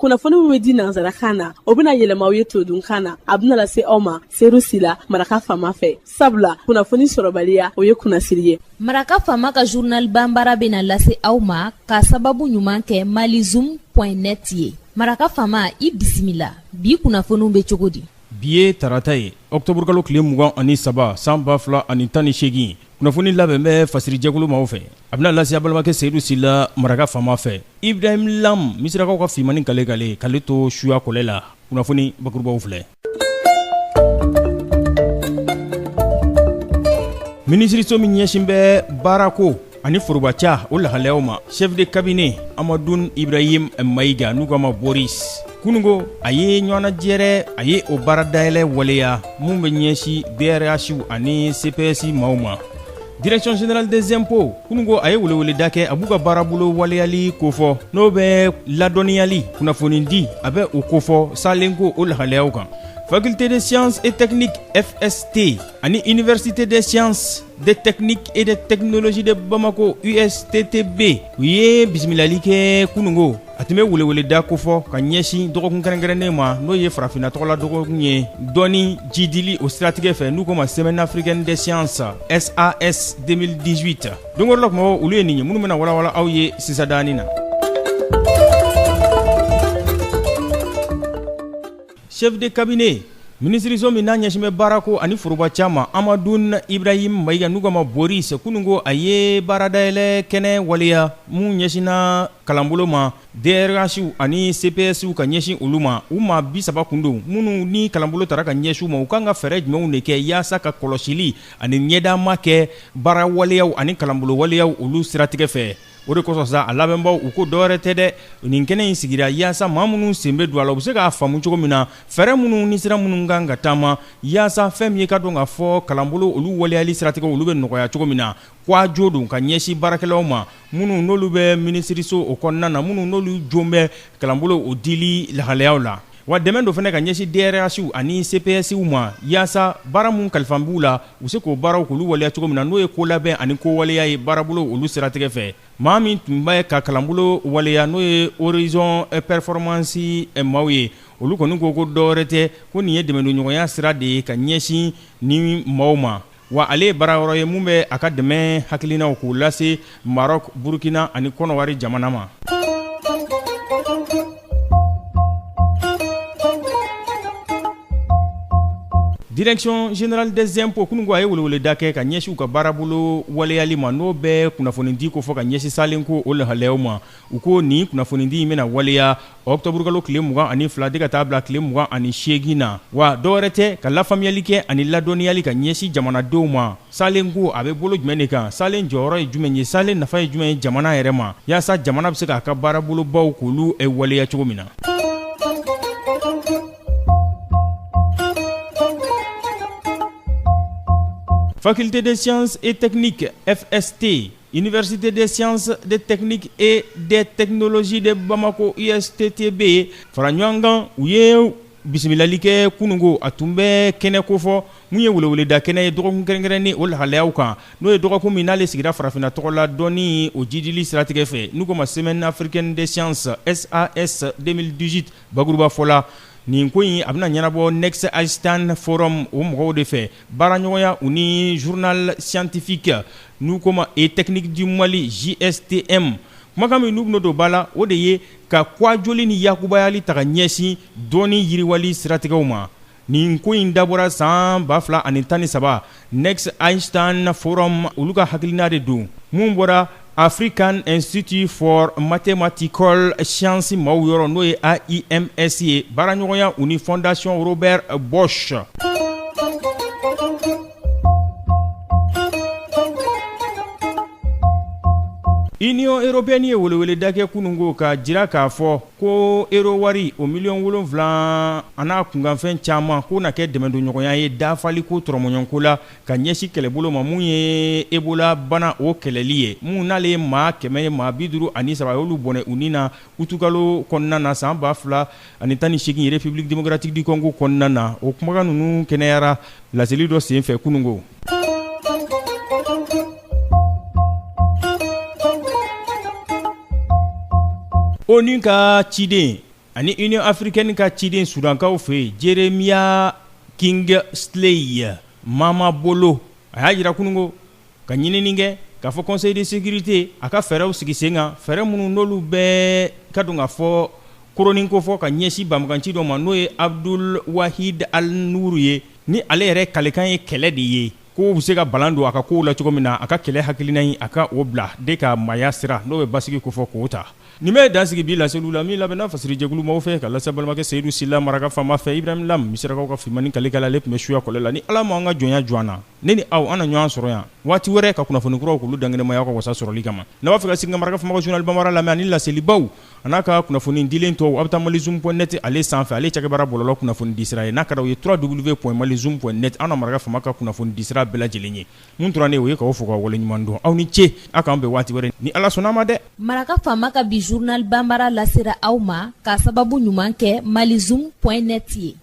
Kunnafoni min bɛ di nansarakan na, o bɛna yɛlɛma aw ye todunkan na. A bɛna lase aw ma Seru Sila, Maraka Faama fɛ, sabula kunnafoni sɔrɔbaliya, o ye kunnasiri ye. Maraka Faama ka journal banbara bɛna lase aw ma ka sababu ɲuman kɛ malizoom point net ye. Maraka Faama, i bisimila. Bi kunnafoniw bɛ cogo di? Bi ye tarata ye, ɔkutɔburukalo tile 23 san 2018. Kunnafoni labɛn bɛ fasirijɛkulu maaw fɛ. A bɛna lase a balimakɛ Seyidu Sila, Maraka Faama fɛ. Ibrahim Lam, Misirakaw ka finmannin kale kale k'ale to suya kɔlɛ la. Kunnafoni bakurubaw filɛ. Minisiriso min ɲɛsin bɛ baarako ani forobaca o lahalayaw ma, chef de cabinet Amadun Ibrahim Mayiga, n'u k'a ma Boris, kununko a ye ɲɔgɔnnajɛrɛ, a ye o baara dayɛlɛ waleya mun bɛ ɲɛsin DRH ani CPS maaw ma. Direction générale des impôts, kununko a ye weleweleda kɛ, a b'u ka baarabolo waleyali kofɔ, n'o bɛ ladɔnniyali, kunnafonidi, a bɛ o kofɔ salenko o lahalayaw kan. Faculté des sciences et techniques FST ani Université des sciences, des techniques et des technologies de Bamako USTTB, u ye bisimilali kɛ kununko. A tun bɛ weleweleda kofɔ ka ɲɛsin dɔgɔkun kɛrɛnkɛrɛnnen ma, n'o ye farafinna tɔgɔla dɔgɔkun ye dɔnni jidili o siratigɛ fɛ, n'u k'o ma Semaine africaine des sciences SAS 2018. Donkɔrɔla kumabaw, olu ye nin ye minnu bɛna walawala aw ye sisan daani na. Chef de cabinet minisiriso min n'a ɲɛsin bɛ baarako ani forobaca ma, Amadun Ibrahim Mayiga, n'u k'a ma Boris, kununko a ye baaradayɛlɛ kɛnɛ waleya mun ɲɛsinna kalanbolo ma, DRH ani CPS ka ɲɛsin olu ma. U maa 30 kun don, minnu ni kalanbolo tara ka ɲɛsin u ma, u kan ka fɛɛrɛ jumɛnw de kɛ yaasa ka kɔlɔsili ani ɲɛdama kɛ baara waleyaw ani kalanbolo waleyaw olu siratigɛ fɛ. O de kosɔn sa, a labɛnbaw u ko dɔwɛrɛ tɛ dɛ, nin kɛnɛ in sigira yaasa maa minnu sen bɛ don a la, u bɛ se k'a faamu cogo min na fɛɛrɛ minnu ni sira minnu kan ka taama yaasa fɛn min ye ka dɔn k'a fɔ kalanbolo olu waleyali siratigɛ olu bɛ nɔgɔya cogo min na. Ko a jo don ka ɲɛsin baarakɛlaw ma minnu n'olu bɛ minisiriso o kɔnɔna na, minnu n'olu jo bɛ kalanbolo o dili lahalayaw la. Wa dɛmɛ don fana ka ɲɛsin DRH ani CPS ma, yaasa baara mun kalifa b'u la, u se k'o baaraw k'olu waleya cogo min na, n'o ye ko labɛn ani ko waleya ye baarabolo olu siratigɛ fɛ. Maa min tun bɛ ka kalanbolo waleya, n'o ye Horizon Performance maaw ye, olu kɔni ko ko dɔwɛrɛ tɛ, ko nin ye dɛmɛdonɲɔgɔnya sira de ye ka ɲɛsin ni maaw ma. Wa ale ye baara yɔrɔ ye mun bɛ a ka dɛmɛ hakilinaw k'u lase Maroc, Burkina ani Kɔnɔwari jamana ma. Direction générale des impôts, kununko a ye weleweleda kɛ ka ɲɛsin u ka baarabolo waleyali ma, n'o bɛ kunnafonidi kofɔ ka ɲɛsin salenko o lahalayaw ma. U ko nin kunnafonidi in bɛna waleya ɔkutɔburukalo tile 22 de ka taa bila tile 28 na. Wa dɔwɛrɛ tɛ ka lafaamuyali kɛ ani ladɔnniyali ka ɲɛsin jamanadenw ma salen ko a bɛ bolo jumɛn de kan, salen jɔyɔrɔ ye jumɛn ye, salen nafa ye jumɛn ye jamana yɛrɛ ma, yaasa jamana bɛ se k'a ka baarabolobaw k'olu waleya cogo min na. Faculté des sciences et techniques FST, Université des sciences, des techniques et des technologies de Bamako USTTB fara ɲɔgɔn kan, u ye bisimilali kɛ kununko. A tun bɛ kɛnɛ kofɔ mun ye weleweleda kɛnɛ ye dɔgɔkun kɛrɛnkɛrɛnnen o lahalayaw kan, n'o ye dɔgɔkun min n'ale sigira farafinna tɔgɔ la dɔnni o jidili siratigɛ fɛ, n'u k'o ma Semaine africaine des sciences SAS 2018. Bakuruba fɔ la, nin ko in a bɛna ɲɛnabɔ Next Einstein Forum o mɔgɔw de fɛ, baaraɲɔgɔnya u ni journal scientifique n'u k'o ma et technique du Mali JSTM. Kumakan min n'u bɛna don ba la, o de ye ka kwajoli ni yakubayali ta ka ɲɛsin dɔnni yiriwali siratigɛw ma. Nin ko in dabɔra san 2013, Next Einstein Forum olu ka hakilina de don, mun bɔra African Institute for Mathematical Science maaw yɔrɔ, n'o ye AIMS ye, baaraɲɔgɔnya u ni Fondation Robert Bosch. Union européenne ye weleweleda kɛ kununko ka jira k'a fɔ ko euro wari o miliyɔn 7 an'a kunkanfɛn caman k'o na kɛ dɛmɛdonɲɔgɔnya ye dafaliko tɔrɔmɔɲɔgɔnko la ka ɲɛsin kɛlɛbolo ma mun ye Ebola bana o kɛlɛli ye, mun n'ale ye maa 153 y'olu bɔnɛ u ni na utukalo kɔnɔna na san 2018 République démocratique du Congo kɔnɔna na. O kumakan ninnu kɛnɛyara laseli dɔ senfɛ kununko. ONU ka ciden Ani Union africaine ka ciden Sudankaw fɛ yen, Jeremiah Kingsley Mamabolo, a y'a jira kununko ka ɲinini kɛ k'a fɔ Conseil de sécurité a ka fɛɛrɛw sigi sen kan, fɛɛrɛ minnu n'olu bɛɛ ka don k'a fɔ koronin kofɔ ka ɲɛsin banbaganci dɔ ma, n'o ye Abdul Wahid Al-Nur ye, ni ale yɛrɛ kalekan ye kɛlɛ de ye, ko bɛ se ka balan don a ka kow la cogo min na, a ka kɛlɛ hakilina in a ka o bila de ka maaya sira n'o bɛ basigi kofɔ k'o ta. Nin bɛ dan sigi bi laseliw la min labɛnna fasirijɛkulu maaw fɛ ka lase balimakɛ Seyidu Sila Maraka faama fɛ, Ibrahim Lam Misirakaw ka finmani kalikɛla, ale tun bɛ suya kɔlɛ la. Ni Ala ma an ka jɔnya jɔ an na, ne ni aw an na ɲɔgɔn sɔrɔ yan waati wɛrɛ ka kunnafoni kuraw k'olu dankɛnɛmaya aw ka wasa sɔrɔli kama. N'a b'a fɛ ka segin ka Maraka faama ka journal bambara lamɛn ani laselibaw a n'a ka kunnafoni dilen tɔw, aw bɛ taa malizoom point net ale sanfɛ, ale cakɛbaara bɔlɔlɔ kunnafoni disira ye. N'a ka d'aw ye, www.malizoom point net, an na Maraka faama ka kunnafoni disira bɛɛ lajɛlen ye. Mun tora ne o ye k'aw fo k'aw waleɲuman dɔn. Aw ni ce, aw k'an bɛn waati wɛrɛ ni Ala sɔnna ma dɛ. Maraka faama ka bi journal bambara lasera aw ma k'a sababu ɲuman kɛ malizoom point net ye.